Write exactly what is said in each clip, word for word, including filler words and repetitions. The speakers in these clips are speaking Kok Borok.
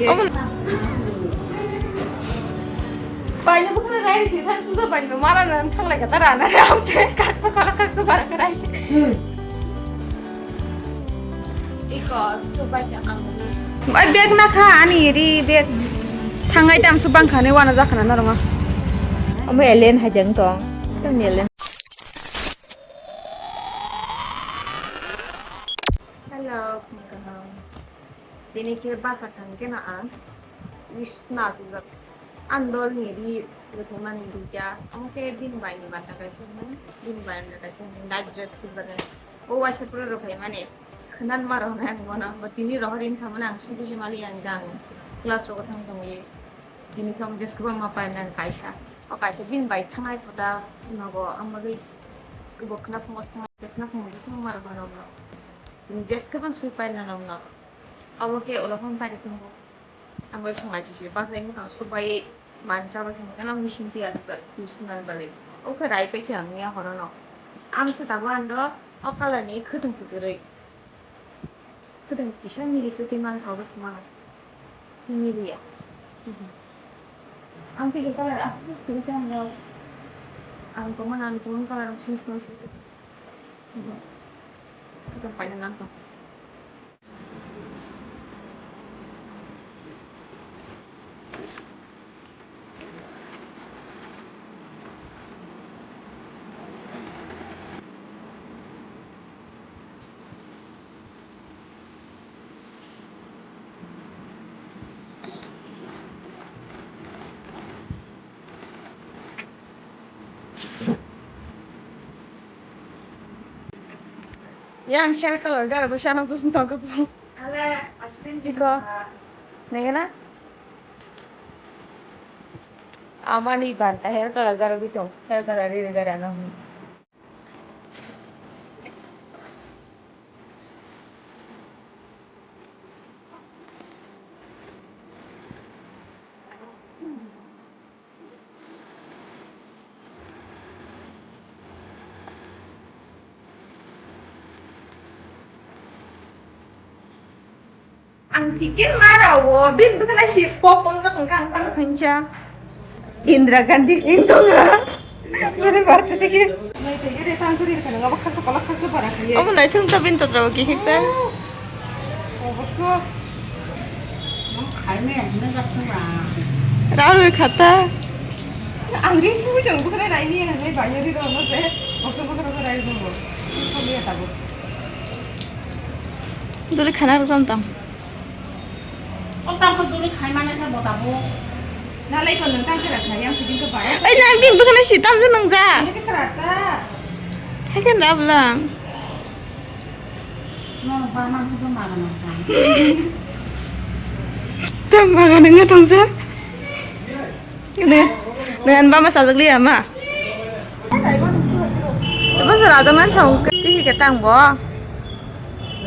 Omo. Baino bukhana rai si thang suja baino mara nan thang lai kata rana re amse kaksa kala kaksa bara kha rai si. Iko subai ta ang. Ai bag na kha ani ri bag. Thangai tam su bang khane wana jakhana na ronga. Omo alien hai jeng tong. Tang alien. Hello, phung kaham. Tini khe basa thang khe na ang wish na sujak. Ang dol ni ri rwthaimani duita. Omo khe bini bai ni banta kaisa hwn, bini bai ni kaisa hwn, night dress sujak. O waisa pura rwphaimani khwnan ma rok nai ang bono. Bo tini rohor in samani ang subuji mali ang gang class rogo thang tongwi. Tini khe omo dress kwbangma painani kaisa. O kaisa bini bai thangnai photo nogo ang bagwi bo khwnaphungo thangnai, khwnaphungo thangnai ma rok no. Dress kwbang swi paina nokno. Abo khe ulo phano pairi tongo. Ang bai phungai sisi bachai wngkha, subai mancha bai thangkhe no machine tiya sukha, sukha nang bali. O khe rai pai khe ang ya horo no. Ang se tabuk ano o colour ni khwtwng se kwrwi. Khwtwng kisa mili kwtwi man thago sma. Miliya. Ang khe colour aswk aswk kwrwi khe ang ya. Ang tongmani ang tongmani colour ang change khlai sukha. Khwtwng paina nang tong. Yang hair color garo ko sana pusing tong ko. Iko. Nengena? Amani banta hair color garo bitong. Hair color ri garo ano. Ang ticket ma rao, bin bwkhana si pok pok jak wngkha ang tang khainsa. Indira Gandhi wng tongo. Bini bartha tiki. Nai tege de tang kuri khana ngabo khaksa pala khaksa bara khaye. Omo naithok ta bin totra bo kikhik ta. Obosko. Nang khaime hwnwi jak thung ba. Rao rwi khata. Ang ri sui jong bwkhana raini hwnwi banya ri rao no se. Okto bwkhana ko rai jong bo. Saliya tabo. Dole khana rw tam tam. O tam ko dole khai mane sa bo tabo. Na lai ko nang tang kara khai yang kujing ko bara. Ai nang bin bwkhana si tam jwnang ja. Ini ke kara ta. Hai kan rab lang. No ba ma ko ma na ta. Tam ba ga nang tang ja. Neng, neng bama sajak liya ma. Basa raja man chong ke ke tang bo.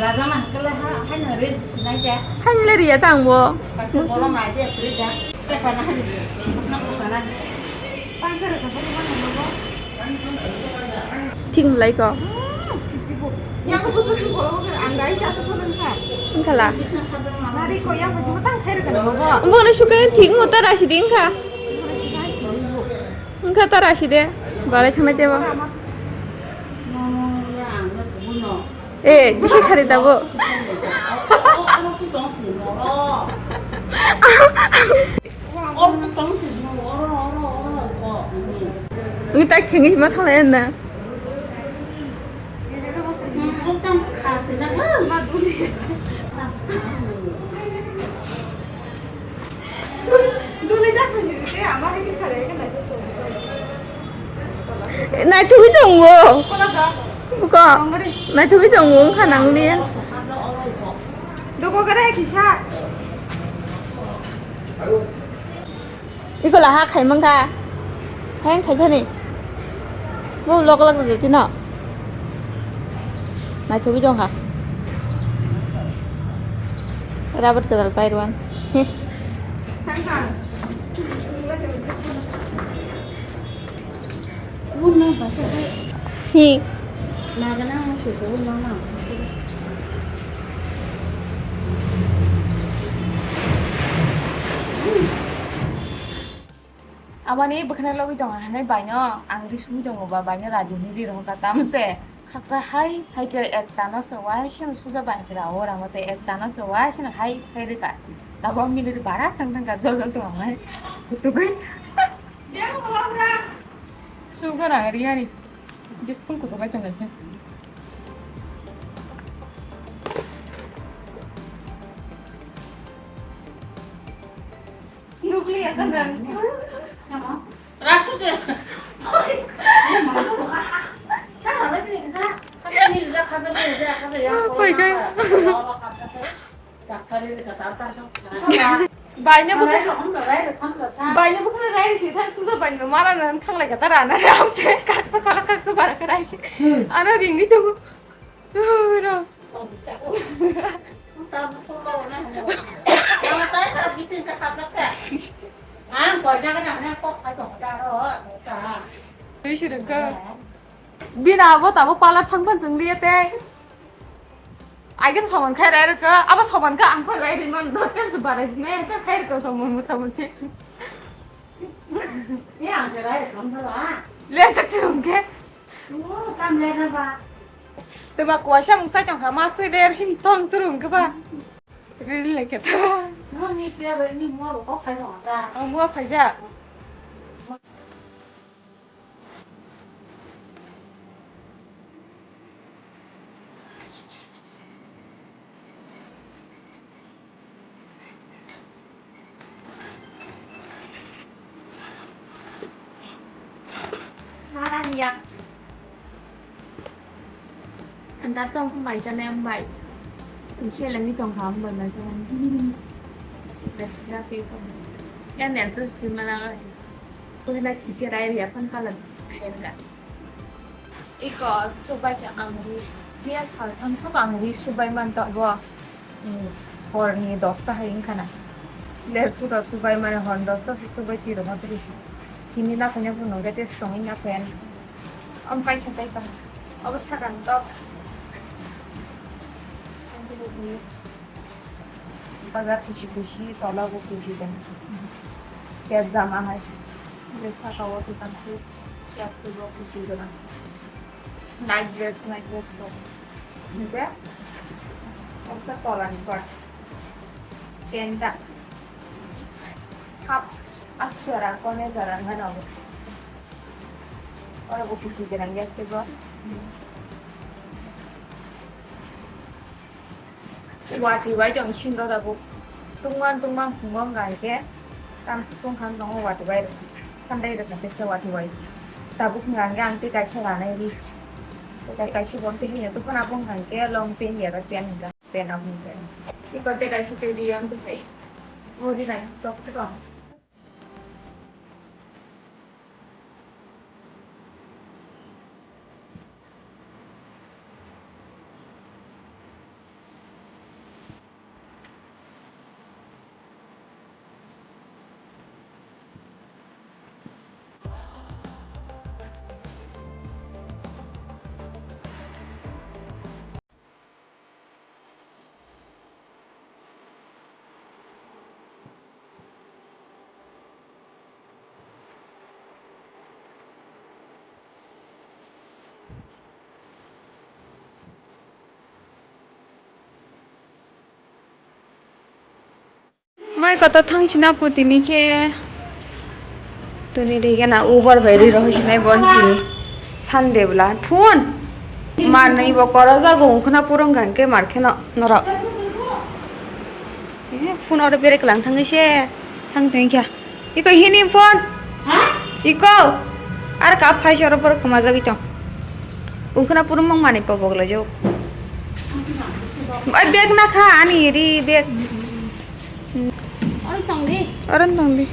Raja man kala ha, han re sinai ja. Han le riya tang bo. Kaisa bola ma ja, pre ja. Te pa na han. Na ko sana. Thik mlai ko. Yang ko busuk ko ang rai sa sa ko nang kha. Wngkhala. Nari ko yang ko jima tang khai rwkha na bo. Bo no suka thik mo ta rasi ding kha. Wngkha ta rasi de. Barai thangnai tebo. Eh, disi khari tabo. Wngwi ta khengwi hima thalai na. Naithogwi tongo. Buko. Naithogwi tongo wngkha nanglia. Doko gara kisa. Iko laha khaimang kha. Hai khaithani. Bo lok lok rwdi no. Naithogwi tong kha. Rabar kwtal pairwan. Hi. Nagana ang susu no na. Amani bwkhwnai logwi tongo hinwi baino ang ri sugwi tongo ba, baino rajini ri rohorkha tamse. Khaksa hai hai khe ektano se waisano suja banchira o rango tei ektano se waisano hai hai rwkha. Tabok miliri bara chwng thangkha jol jol tongo hai. Kutugwi. Suga rang riyani. Just phone kutuk hai tongo. Nukliya ka nang. Rasu je. Baino bukung, baino bukung rai si thang suja baino mala nan thang lai kata rana ram se kaksa kala kaksa bara kara si. Ano ringni tu. Ro. Bini abo tabo pala thang pan chwng liya tei. Aigin soman khai rai rwkha, abo soman kha ang phai rai rwman dot kan se barai sinai kha khai rwkha soman mota moti. Ni ang se rai rwkha ba. Le chak tirung khe. Kam le na ba. Tuma kuaisa mung sai tong kha ma se der hin tong tirung khe ba. Ril le khe ta. No ni te ba ni mo ro ko khai mo ta. Ang mo phai ja. Anda tong bai jane bai. Ise lagi tong ham bai bai tong. Sida sida pe tong. Ya nen tu sima na. Ko na khite rai ya pan kala. Iko subai khe ang ri, biya saltham suk ang ri subai man tongo. Hmm, horni dosta hai wngkha na. Ler sura subai mane hor dosta se subai twi rwma twi. Tini naphai naphai nungkhe tei swtongwi naphai ani. Am kaisa tei tong. Abo sakang tok. Bazar kuchi kuchi, tola bo kuchi dan. Pet jama hai. Besa kawo tu kan tu. Pet tu bo kuchi dan. Night dress, night dress ko. Nde? Ekta tola ni part. Penta. Hap. Aswara kone jara ngano. Ora bo kuchi dan ya ke bo. Watwi bai tong sindor abo. Tungman tungman phungo wngkha hinkhe tamswk tungkha wng tongo watwi bai rok. Khandai rok kha tei watwi bai. Tabuk wngkha hinkhe ang tei kaisa ranai ri. Tei kaisa bo tei hwnyo tei phano abo wngkha hinkhe long pant ya da pant hinkha pant abo hinkhe. Tei kote kaisa tei ri ang tei hai. O ri nai tok tong. Mai kotor thang sina putini khe. Tini ri gana Uber bai ri rohoi sinai bon tini. Sunday bwla phone. Manwi bo koro jago ungkhna purung gang khe mar kheno norok. Eh, phone oro berek lang thangwi se thang thang kha. Iko hini phone? Ha? Iko? Ar ka phai se oro borok kwmajagwi tong. Ungkhna purung mang manwi pobok lai jok. Ai bag na kha ani ri bag. Oro tong di. Oro tong di.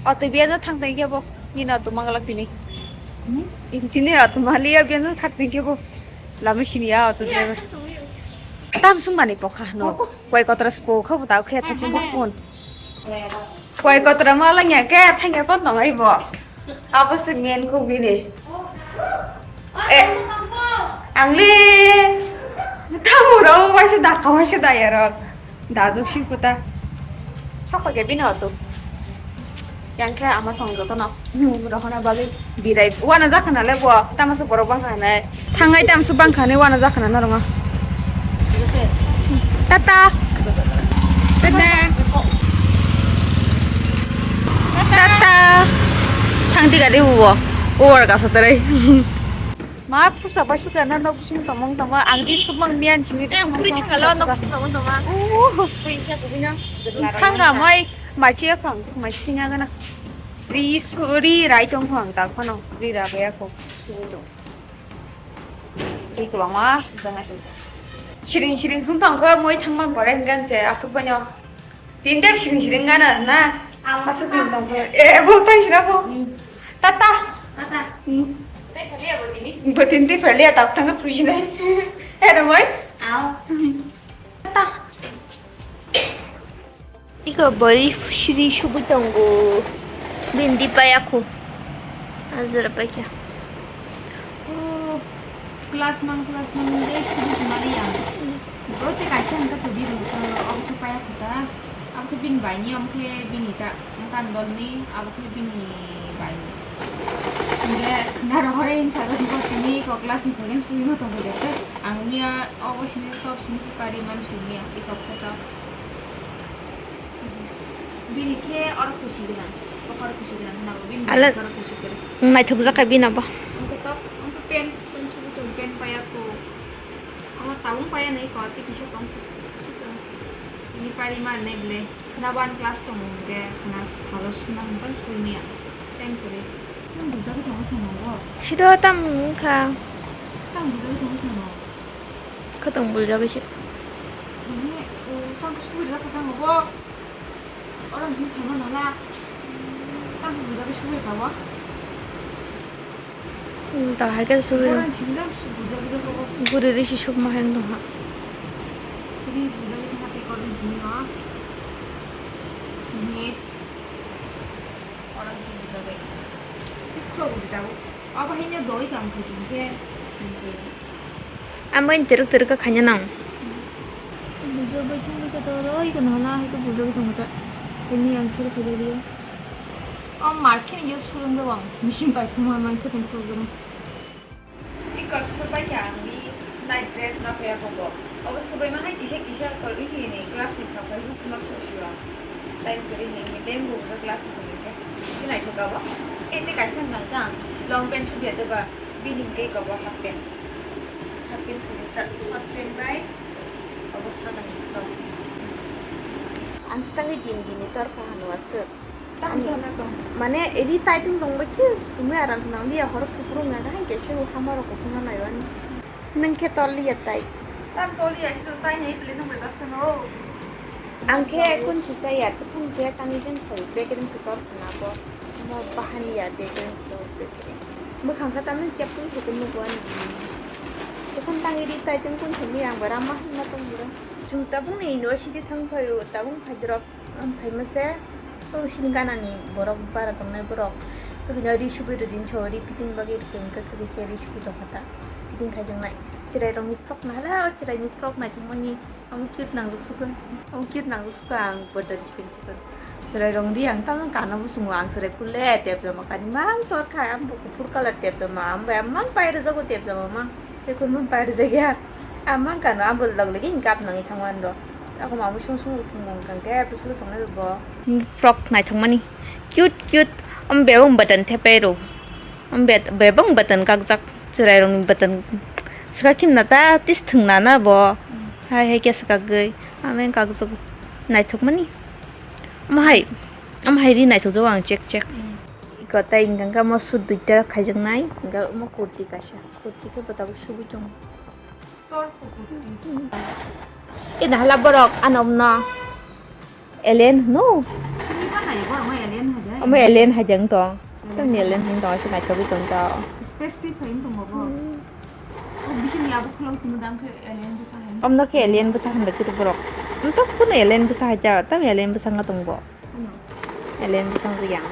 Auto biya thang thang khe bo. Nini auto manglak tini. Tini auto maliya biya thang thang khe bo. Lama sini ya auto driver. Tam sung manwi pokha no. Koi kotra spo kha bo ta khe ta chimbo phone. Koi kotra ma lang ya ke thang ya pon tong ai bo. Abo se men ko bini. Eh, ang le tamo ro wa se da ka wa se da ya ro. Da jok si puta. Sok ke bini auto. Yang khe ama song jotono rohorna bagwi birai wana jakha nale bo, tamo se borok bangkha hinai. Thangai tamo se bangkha hinai wana jakha na norma. Tata. Tata. Tata. Thang tiga de uwo. Uwar ka sotere. Ma phusa ba suka na nok bising tomong toma ang di subang mian chini. Eh, ang puri thangalo nok bising tomong toma. Oh. Puri kha kubina. Thanga mai machi phang machi nya gana. Ri su ri rai tong phang ta phano ri ra ba ya ko. Ri ko ma janga. Siring siring sung tong ko moi thang man pore gan se asuk banyo. Tin tep siring siring gana na. Aw. Asuk tin tong ko. Eh, bo tai sira bo. Tata. Tata. Hmm. Tai khali abo tini. Bo tin tep khali atak thang tu jinai. Eh, ro moi. Aw. Tata. Iko bori sri subu tongo. Bindi payaku. Azra paikya. O class mang class mang de subu sumali ya. Bote kaisa hangka turi ro, o, obo khe payaku ta. Abo khe bini baini, omo khe bini ta. Ang kan dolni, abo khe bini baini. Hingke khna rohore hinsa ro hibo tini ko class ni phaikhe sui no tongkhe de. Ang miya obo simi top simi sipari man sui miya, i top khe top. Bini khe oro kuchi gwnang, kokor kuchi gwnang hwnna go, bini Ala- bini kokor kuchi kwrwi. Naithok jak kha bini abo. Ang khe tok, ang khe pen, pen subu tong, pen paya ko. Omo tabung paya nai ko, tei kisa tong kho. Tini pari mar nai ble. Khna one class tong hwn khe, khna salo suna hwn pan sui miya. Pen kwrwi. Nang bujagwi tongo thang nango. Sido tam wngkha. Tam bujagwi tongo thang nango. Khatong buljagwi se. Ini, o, tang sugri jak kha sango bo. Oro jin phama nala. Tang buljagwi sugri kha bo. Ulta hai khe sugri. Oro jin jam su buljagwi jak bo. Guri ri si suk ma hai wng tong ha. Ri buljagwi tong ha tei kor jin no. Ini. Oro jin buljagwi. Ikhro guri tabuk. Abo hai no doi kam khai tong khe. Ang bai twrwk twrwk kha khaina nang. Bujo bai thang bai kha to roi kha nang na hai khe bujo bai thang kha. Sini ang phuru phuru rio. O market use phuru wng wang machine pai phuru ma mai khe thang phuru. Iko subai kha ang ni night dress na phaya ko bo. Obo subai ma hai kisa kisa kol ini ni class ni pha phai hut ma so sura. Time kari ni ni dengu class ni ni ke. Ini naithok abo. Ete kaisa nang ta long pant subi ate ba. Bini hwnkhe eko bo half pant. Half pant phunukta short pant bai obo sakani tok. Ang swkangwi din dini torkha hwnwi aswk. Tamo Ani, jana tong. Mane ri tai tong tong bai khe chumui aram nang liya horo kupulung ya hai khe se hama rok kuphung na nai ani. Nwng khe tol liya tai. Tam tol liya sino sai nei bele nang bai baksa no. Ang khe kun si chaya tuphung je tangwi jeng khoi bag ring si tor khna bo. Mo bahani ya bag ring si tor bag ring. Mwkhang khe tamni cheptwi hai khe nugo ani. Ekhon tangwi ri tai tong kun thangwi ang bai rama hwnma tong bwrwi. Chwng tabukni university thang phaio, tabuk phai drop, ang phaima se, o sini ganani borok bara tongnai borok. Tubini ri sugwi rwdi hinwi sao, ri fitting bagwi rwkhe hwnkhe tubui khe ri sugwi tongkha ta. Fitting khaijaknai. Chwrairokni frock nahara, o chwraini frock naithokmani. Omo cute nangjak sukha. Omo cute nangjak sukha ang button chikon chikon. Chwrai rong di ang tang kana bo sungo ang chwrai phul le tepjama kani mang tor kha ang bo kuphur colour tepjama ang bai mang pai rwjago tepjama mang. Te kun mang pai rwjak ya. Ang mang kano ang bo log login gap nangwi thango ang do. Ako mamu sung sung thung mung kang ke bisu thung le bo. Frock naithok mani cute cute om bebong button thepai ro. Om bet bebong button kakjak. Chwrairokni button swkak khimna ta tis thwngna na bo. Mm. Hai hai khe swkagwi. Amo wng kakjak naithokmani. Omo hai, omo hai ri naithokjago ang chek chek. Mm. Iko tei hwnka hwnkhe omo suit duita khaijaknai, hwnka omo kurti kaisa. Kurti khe bo tabuk sugui tongo. Tor kurti. Ina hala borok ano omno. Alien hwno? Sini pa nai bo, omo alien hajai. Omo alien hajang tong. Alien. Tong ni alien hajang tong, asa naithogwi tong tong. Spaceship hai tong bo. Hmm. O bising ya bo khulok tini dam khe alien bwsa hai. Omno khe alien bwsa hwnba khe borok. Omtok kuno alien bwsa haja, tam alien bwsa wng tong bo. Ano? Alien bwsa wng yang.